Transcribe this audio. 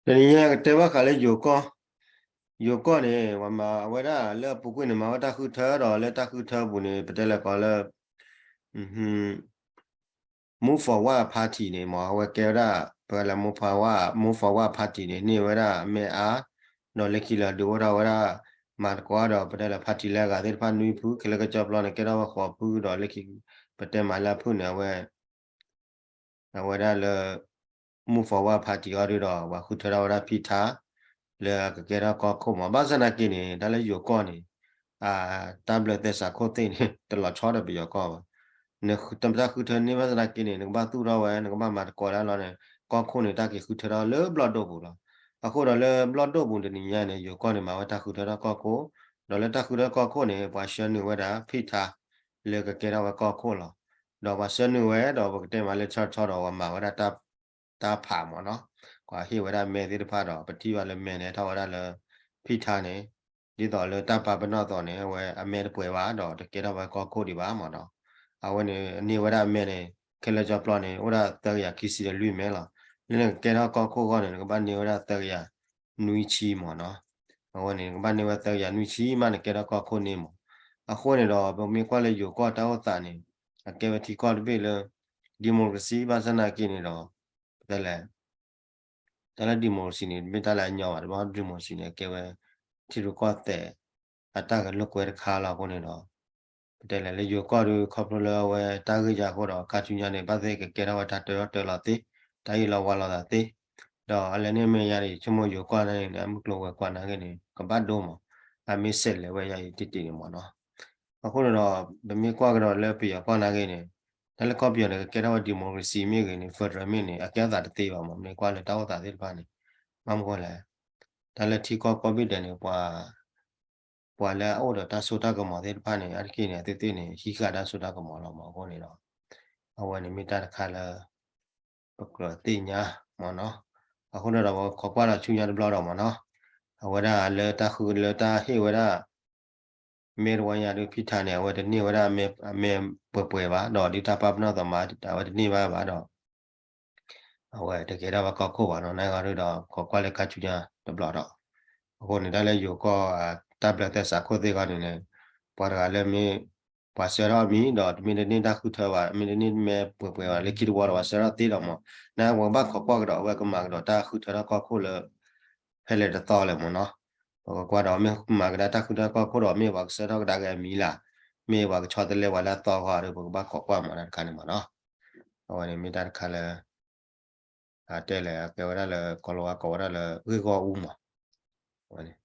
တနံၤညါကတဲဘၣ်ဃးလၢယိၤကီၢ်, ယိၤကီၢ်န့ၣ် ပှၤမၤဝဲဒၣ်လၢအပူၤကွံာ်န့ၣ် မၤဝဲတၢ်ဃုထၢဒီးလၢတၢ်ဃုထၢအပူၤန့ၣ် ပတဲလဲၤကီးလၢ Move Forward Party န့ၣ် မ့ၢ်အဝဲကဲဝဲဒၣ် ပှၤလၢ Move Forward, Move Forward Party န့ၣ် န့ၢ်ဝဲဒၣ်အမဲာ်အါ, ဒီးလၢခံလၢဒုးအိၣ်ထီၣ်ဝဲဒၣ် မၤသကိးဒီး ပတဲလၢ party လၢအဂၤသ့ၣ်တဖၣ်နွံဖု ခဲလၢာ်ကစီၣ်ပျီန့ၣ် ကဲထီၣ်ဝဲဃိးဖုဒီးလၢခံ ပတဲမၤလၢအဖုၣ်န့ၣ် အဝဲ အဝဲဒၣ်လၢ Move Forward Party အီၤဒုဒီး ပှၤဃုထၢထီၣ်ဝဲဒၣ်ဖံထါ လၢအကကဲထီၣ်ကီၢ်ခိၣ်မး. ဘၣ်ဆၣ်သနာ်က့န့ၣ် တၢ်လၢယိၤကီၢ်န့ၣ် တၢ်ဘျၢသဲစးခိၣ်သ့ၣ်န့ၣ် တလီၤဆီဒီးပယီၤကီၢ်ဘၣ်. နတၢ်ဃုထၢန့ၢ်ဘၣ်ဆၣ်သနာ်က့န့ၣ် နကဘၣ်သူၣ်ထီၣ်ဝဲ နကဘၣ်မၤသကိးဒၣ်လီၤန့ၣ် ကီၢ်ခိၣ်န့ၣ် တၢ်က့ၤဃုထၢထီၣ်လၢဘျီၣ်ဒိၣ်ပူၤလီၤ. အဃိဒီးလၢဘျီၣ်ဒိၣ်ပူၤတနံၤညါန့ၣ် ယိၤကီၢ်န့ၣ် မၤဝဲတၢ်ဃုထၢထီၣ်ကီၢ်ခိၣ်, ဒီးလၢတၢ်ဃုထၢကီၢ်ခိၣ်န့ၣ် ပှၤဆှၢနုာ်ဝဲဒၣ်ဖံထါ လၢကကဲထီၣ်ဝဲကီၢ်ခိၣ်လီၤ. ဒီးပှၤဆှၢနုာ်ဝဲဒီးပကတဲမးလၢဆီဆီဒီးပှၤမၤဝဲဒၣ် တၢ်ဖးမ့ၢ်နီၤ, ပှၤဟ့ၣ်ဝဲဒၣ်မဲသ့ၣ်တဖၣ်ဒီး ပထံၣ်ဘၣ်လၢမဲန့ၣ် ဟဲထီၣ်ဝဲဒၣ်လၢ ဖံထါန့ၣ် ဒ်သိးလၢတၢ်ပာ်ပနီၣ်အသိးန့ၣ် အဝဲအမဲတပှဲၤဘၣ်ဒီးတကဲထီၣ်ဝဲကီၢ်ခိၣ်ဒံးဘၣ်မ့ၢ်နီၤ. အဝဲန့ၣ် အန့ၢ်ဝဲဒၣ်အမဲန့ၣ် ခဲလၢာ်ကၠီပျီန့ၣ် အိၣ်ဒၣ်သၢကယၤခံဆံဒီးလွံၢ်မဲလီၤ. လၢနကကဲထီၣ်ကီၢ်ခိၣ်အဂီၢ်န့ၣ် နကဘၣ်န့ၢ်ဝဲဒၣ်သၢကယၤနွံဆံမ့ၢ်နီၤ. အဝဲန့ၣ် နကဘၣ်န့ၢ်ဝဲသၢကယၤနွံဆံမးနကဲထီၣ်ကီၢ်ခိၣ်န့ၣ်မး. အဃိန့ၣ်ဒီး ပမ့ၢ်ကွၢ်လၢယိၤကီၢ်တၢ်အိၣ်သးန့ၣ် အကဲဝဲထံကီၢ်တဘ့ၣ်လၢ democracy ဘၣ်ဆၣ်သနာ်က့န့ၣ်ဒီး ပတဲလဲၣ် တၢ်လၢ democracy န့ၣ် တမ့ၢ်တၢ်လၢအညီဘၣ်, တဘျီ democracy န့ၣ် အကဲဝဲ ထံရူၢ်ကီၢ်သဲး အတၢ်ဂဲၤလိာ်ကွဲတခါလီၤ. အဃိန့ၣ်ဒီး ပတဲလဲၣ်လၢယိၤကီၢ်ဒီး ခီဖျိလၢအဝဲတၢ်ဂ့ၢ်ယၤအဃိဒီး ခါဆူညါန့ၣ် ဘၣ်သ့ၣ်ကကဲထီၣ်ဝဲတၢ်တၢထီၣ်တၢလီၤသ့, တၢ်အ့ၣ်လိာ်ဝါလိာ်သးသ့, ဒီးအလဲန့ၣ်မ့ၢ်ယၤန့ၣ် ယဆိကမိၣ်ယိၤကီၢ်န့ၣ် အမုၢ်ကျိၤဝဲၤကွာ်နာ်က့န့ၣ် ကဘၣ်ဒိမး, အမ့ၢ်ဆဲးလဲၤဝဲယၤအံၤတ့ၢ်တ့ၢ်န့ၣ်မ့ၢ်နီၤ. အဃိန့ၣ်ဒီး ပမ့ၢ်ကွၢ်ကဒီးလၢပယီၤကီၢ်နာ်က့န့ၣ် တၢ်လၢကီၢ်ပယီၤန့ၣ် ကကဲထီၣ်ဝဲ democracy မ့ၢ်ဂ့ၤန့ၣ် federal မ့ၢ်န့ၣ် အကဲထီၣ်သးတသ့ဘၣ်မး, မ့ၢ်ကွၢ်လၢတၢ်အိၣ်သးသ့ၣ်တဖၣ်န့ၣ် ဘၣ်မနုၤလဲၣ်, တၢ်လၢထံကီၢ်ကိးဘ့ၣ်ဒဲးန့ၣ် ပှၤ ပှၤလၢအအိၣ်ဒီးတၢ်စိတၢ်ကမီၤသ့ၣ်တဖၣ်န့ၣ် အါတက့ၢ်န့ၣ် အဝဲသ့ၣ်န့ၣ် ဟံးဃာ်တၢ်စိတၢ်ကမီၤလီၤမး. အဃိန့ၣ်ဒီး အဝဲန့ၣ်မ့ၢ်တၢ်တခါလၢ ပကြၢးသ့ၣ်ညါမ့ၢ်နီၤ. အဃိန့ၣ်ဒီး ပခိးကွၢ်ဒီးဆူညါတဘျီဒီးမ့ၢ်နီၤ, အဝဲဒၣ်လၢတၢ်ဃုလၢတၢ်ဟ့ၣ်ဝဲဒၣ် မဲတဝီညါဒုး ဖံထါန့ၣ် အဝဲတန့ၢ်ဝဲဒၣ်အမဲပှဲၤပှဲၤဘၣ်, ဒီးဒ်တၢ်ပာ်ပနီၣ်အသိးမး အဝဲတန့ၢ်ဘၣ်ဘၣ်ဒီး အဝဲတကဲထီၣ်ဝဲကီၢ်ခိၣ်ဘၣ်နီၤ. နဂီၢ်ဒုးဒီး ခိးကွၢ်လၢခါဆူညါတဘျီဒီး အဃိန့ၣ် တၢ်လၢယိၤကီၢ် တၢ်ဘျၢသဲစးခိၣ်သ့ၣ်ဂီၢ်န့ၣ်န့ၣ် ပှၤတဂၤလၢမ့ၢ် ပှၤဆှၢထီၣ်မံၤဒီး တမ့ၢ်တန့ၢ်တၢ်ဃုထၢဘၣ်, မ့ၢ်တန့ၢ်မဲပှဲၤပှဲၤဘၣ် လၢခံတဝီဒီး ပှၤဆှၢထီၣ်သ့ဒီးမ့ၢ် နပှၤကဘၣ်ခိးကွၢ်ကဒီး အဝဲကမၤကဒီးတၢ်ဃုထၢထီၣ်ကီၢ်ခိၣ်လၢ ဖဲလဲၣ်တသီလဲၣ်မ့ၢ်နီၤ. ပကကွၢ်ဒီးမ့ၢ်မၤကဒါတၢ်ဃုထၢကီၢ်ခိၣ်ဒီး မ့ၢ်ပှၤကဆှၢထီၣ်ကဒါက့ၤအမံၤလၢ်, မ့ၢ်ပှၤကဆီတလဲပှၤလၢအသီအဂီၢ်ဒီး ပကဘၣ်ခိးကွၢ်မ့ၢ်တၢ်တခါန့ၣ်မ့ၢ်နီၤ. အဝဲန့ၣ်မ့ၢ်တၢ်တခါလၢ အတဲလဲၣ် အကဲဝဲဒၣ်လၢ ကီၤလၤဝါကိးဝဲဒၣ်လၢ ဂ့ၢ်ဂီၢ်အူမး. အဝဲန့ၣ်